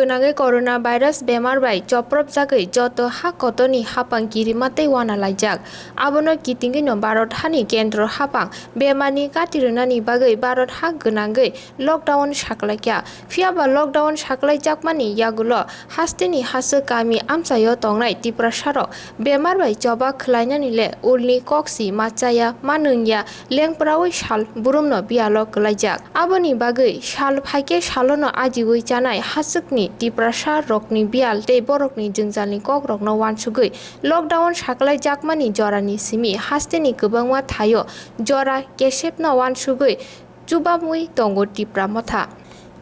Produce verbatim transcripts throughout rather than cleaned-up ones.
Gwnangwi corona virus bemar bai chopropjagwi joto ha kotorni hapang kirima tei uana laijak. Abono kitingwino Bharat hani kendro hapang bemarni kati rwnani bagwi Bharat ha gwnangwi lockdown saklaikha. Phiyaba lockdown saklaijakmani yagulo hasteni haswk kami amchaio tongnai Tiprasarok bemar bai choba khwlainani le ulni koksi ma chaya, ma nungya, lengpraui sal burumno biyalo kwlaijak. Aboni bagwi sal phaikhe salono ajiui chanai haswkni Tiprasa rokni biyal tei borokni jwngjalni kokrokno uansugwi lockdown saklaijakmani jorani simi hasteni kwbangma thaio jora kesepno uansugwi chubamwi tongo Tipra Motha.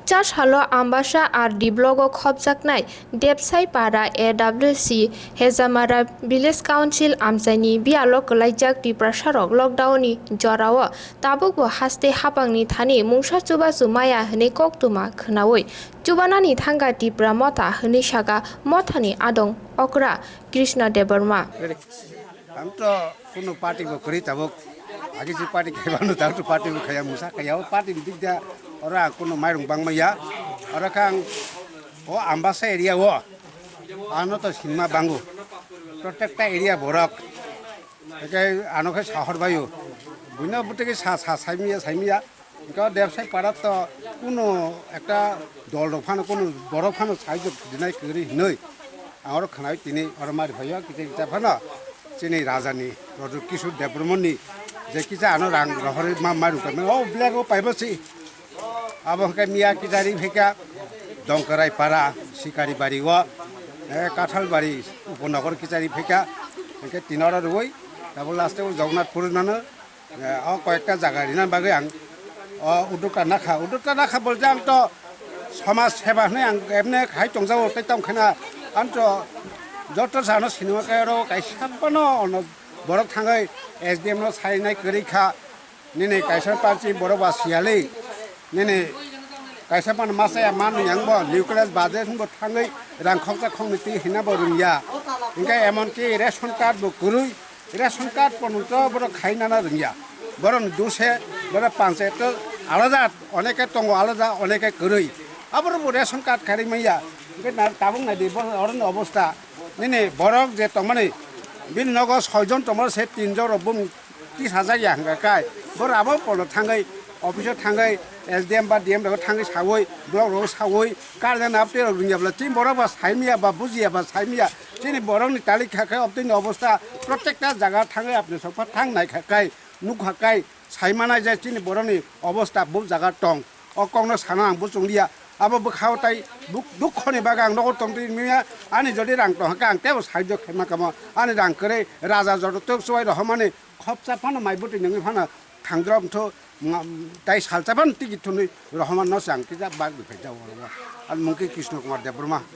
Chasalo Ambasa R D block o khopjaknai Debsai Para A W C Hejamara Village Council amchaini biyalo kwlaijak Tiprasarok lockdown ni jorao tabukbo haste hapangni thani mungsa chubachu maya hwnwi koktwma khwnaui chubanani thangkha Tipra Motha hwnwi saka Mothani adong okra Krishna Debbarma. Ang to kuno party bo kwrwi tabuk. Agi si party khai bano ta to party bo khaya musa khaya o party ni dikda oro ang kuno mairung bangma ya. Oro kang o Ambasa area o ano to sinma bangu. Protecta area borok. Eke ano khai sahor bayu. Buino buteke sa sa saimiya saimiya. Hingke o Debsai Para to kuno ekta dol rok phano kuno borok phano sahajyo dinai kwrwi hinoi ang oro khwnai tini oro mari phaio kisa kisa phano chini raja ni Pradyot Kishore Debbarma ni je kisa ano rang rohorwi ma mari kami o black o paibo si abo hingke miya kisa ri phaika Dongkarai Para Sikari Bari o eh, Kathal Bari Upanagar kisa ri phaika hingke tini oro rwui abo last o Jagannath Puri nano Eh, o koyekta jaga rina bagwi ang o uddokta nakha, uddokta nakha bolte ang to somaj seba hwnwi ang emne khai tongjago, tei tong khena ang to joto sano sinima kai oro kaisa phano ono borok thangwi S D M no sainai kwrwi kha, nini kaisa panchi borok ba siyali, nini kaisa phano masa ya man yang bo nucleus budget hwnbo thangwi rang khoksa khokni twi hina bo rwngya, hingke emon ki ration card bo kwrwi. Ration card pono to borok khai nana rwngya. Borok ni dose, borok panchayat to alada, oneke tongo alada, oneke kwrwi. Aborok bo ration card kharwi manya. Hingke na tabuk nai di, borok oroni obosta. Nini borok je tongmani, bini nogo soi jon tongmani se tin jon rok bum tis hajar ya hingka kai. Borok abo pono thangwi, office o thangwi, S D M ba D M rok thangwi sawi, block rok sawi, karjana apte rok rwngya bwla. Tin borok ba saimya ba bujiya ba saimya. Chini borokni tali kha khe obtini obosta protekta jaga thangwi apni sokpha thang nai kha kai, nuk kha kai, sai manai je chini borokni obosta bo jaga tong. O kokno sana ang bo chungliya. Abo bwkhao tai buk-, dukhoni bagwi ang nogo tongtwi manya. Ani jodi rang tong kha khe ang tebo sahajyo khaima kamo. Ani rang kwrwi raja joto tok chubai rohormani khopsa phano mai bwtwi nungwi phano thangdrom tho nga-, tai salsa phano tiki thunwi rohormanno se ang kisa bak bwphai jao. Ani mung khe Krishna Kumar Debbarma.